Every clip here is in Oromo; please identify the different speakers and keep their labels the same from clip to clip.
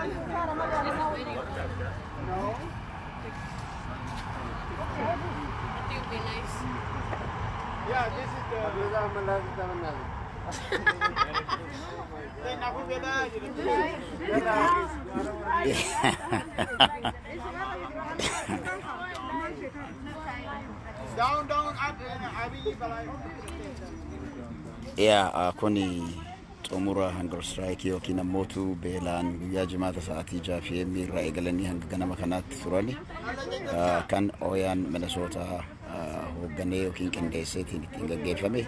Speaker 1: No.
Speaker 2: I think it'd be nice.
Speaker 1: Yeah, this is the. Down, down, up, Abiy Balai.
Speaker 3: Yaa, kuni xumura hunger strike yookiin ammootu beelaan guyyaa Jimaata sa'aatii 6 PM irraa eegalanii hanga ganama kanaatti turani kan OYAn Minnesota hoogganee yookiin qindeesseetiin ittiin gaggeeffame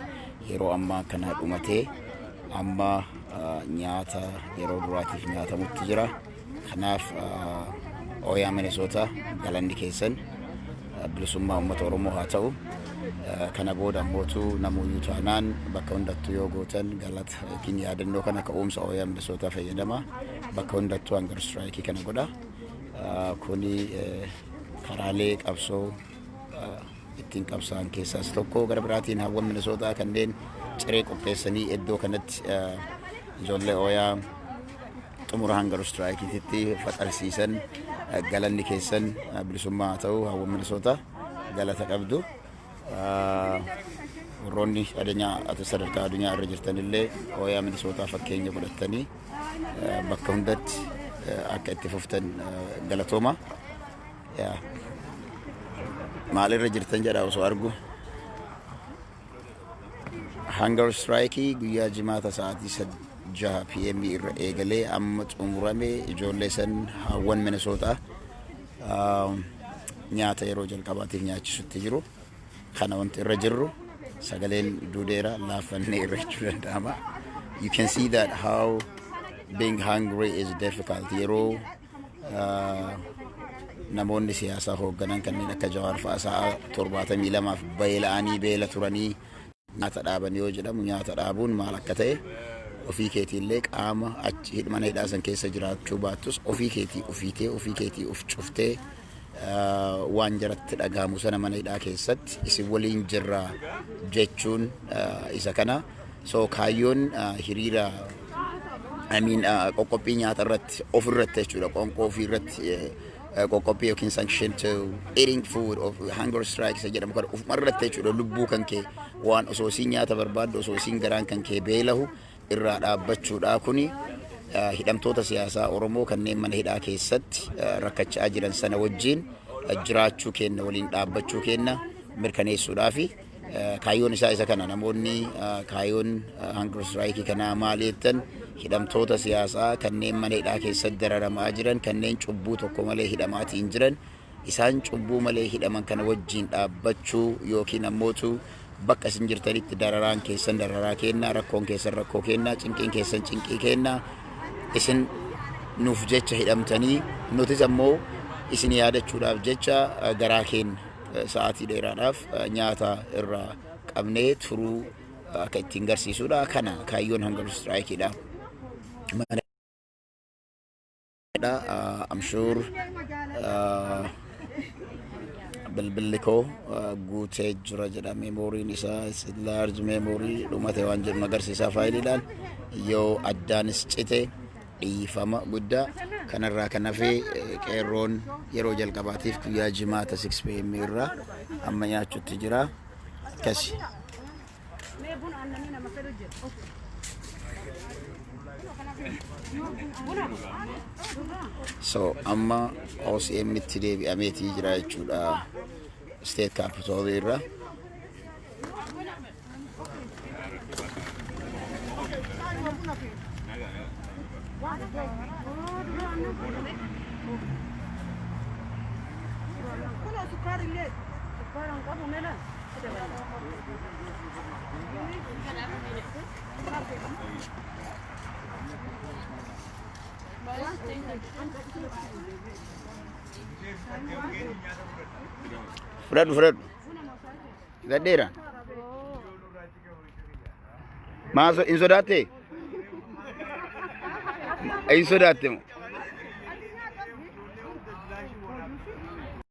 Speaker 3: yeroo ammaa kana dhumatee amma nyaata yeroo duraatiif nyaatamutti jira. Kanaaf OYA Minnesota, galanni keessan bilisummaa uummata Oromoo haa ta'u. Kana booda ammootu namuyyuu taanaan bakka hundattuu yoo gootan galata yookiin yaadannoo kana ka'umsa OYA Minnesota fayyadama. Bakka hundattuu hunger strike kana godha. Kuni karaalee qabsoo ittiin qabsaa'an keessaas tokko. Gara biraatiin hawwan Minnesota kanneen ciree qopheessanii iddoo kanatti ijoollee OYA xumura hunger strikeetitti faxarsiisan, galanni keessan bilisummaa haa ta'u. Hawwan Minnesota, galata qabdu. Warroonni addunyaa sadarkaa addunyaa irra jirtanillee OYA Minnesota fakkeenya godhattanii bakka hundatti akka itti fuftan galatooma. Maalirra jirtan jedha osoo argu. Hunger strike guyyaa Jimaata sa'aatii 6 PM irra eegalee amma xumurame. Ijoollee san hawwan Minnesota nyaata yeroo jalqabaatiif nyaachisutti jiru. Kana wanti irra jirru sagaleen duudeera laaffannee irra jechuu danda'ama. You can see that how being hungry is difficult. Yeroo namoonni siyaasaa hoogganan kanneen akka Jawaar fa'a sa'a 72f beela'anii beela turanii nyaata dhaaban yoo jedhamu, nyaata dhaabuun maal akka ta'e ofii keetiillee qaama achi mana hidhaa san keessa jiraachuu baattus, ofii keetii ofiitee ofii keetii of cuftee waan jaratti dhagahamu sana mana hidhaa keessatti isin waliin jirra jechuun isa kana. So kaayyoon hiriira, I mean, qoqqophii nyaata irratti of irratti jechuudha, qoonqoo ofii irratti qoqqophii yookiin sanction to eating food of hunger strike isa jedhamu kana ofuma irratti jechuudha, lubbuu kan kee waan osoo isiin nyaata barbaaddu, osoo isiin garaan kan kee beelahu irraa dhaabbachuudha. Kuni hidhamtoota siyaasaa Oromoo kanneen mana hidhaa keessatti rakkachaa jiran sana wajjin jiraachuu kenna, waliin dhaabbachuu kenna mirkaneessuudhaafi kaayyoon isaa isa kana. Namoonni kaayyoon hunger strike kanaa maal jettan, hidhamtoota siyaasaa kanneen mana hidhaa keessatti dararamaa jiran, kanneen cubbuu tokko malee hidhamaatiin jiran, isaan cubbuu malee hidhaman kana wajjin dhaabbachuu yookiin ammootu bakka isin jirtanitti dararaan keessan dararaa kennaa, rakkoon keessan rakkoo kennaa, cinqiin keessan cinqii kennaa, isin nuuf jecha hidhamtanii nutis ammoo isin yaadachuudhaaf jecha garaa keenya sa'aatii dheeraadhaaf nyaata irraa qabnee turuu akka ittiin garsiisudha. Kana kaayyoon hunger strikeidha. I'm sure bilbilli koo guutee jira jedha. Memoryn isaa large memory dhumate waan jedhu agarsiisaa. Faayiliidhaan yoo addaanis cite dhiifama guddaa. Kanarraa kan hafee qeerroon yeroo jalqabaatiif guyyaa Jimaata 6 PM irraa amma nyaachutti jira. Akkasi.
Speaker 4: Mee buna aannanii nama fedhu jira. Buna.
Speaker 3: So amma OCM itti deebi'ameetii jira jechuudha, State Capitol irra.
Speaker 4: Kun sukkaara illee sukkaara hin qabu mela.
Speaker 3: Fudhadhu, fudhadhu. Fudhadheera. Maa hin sodaatte? Hin sodaatte moo?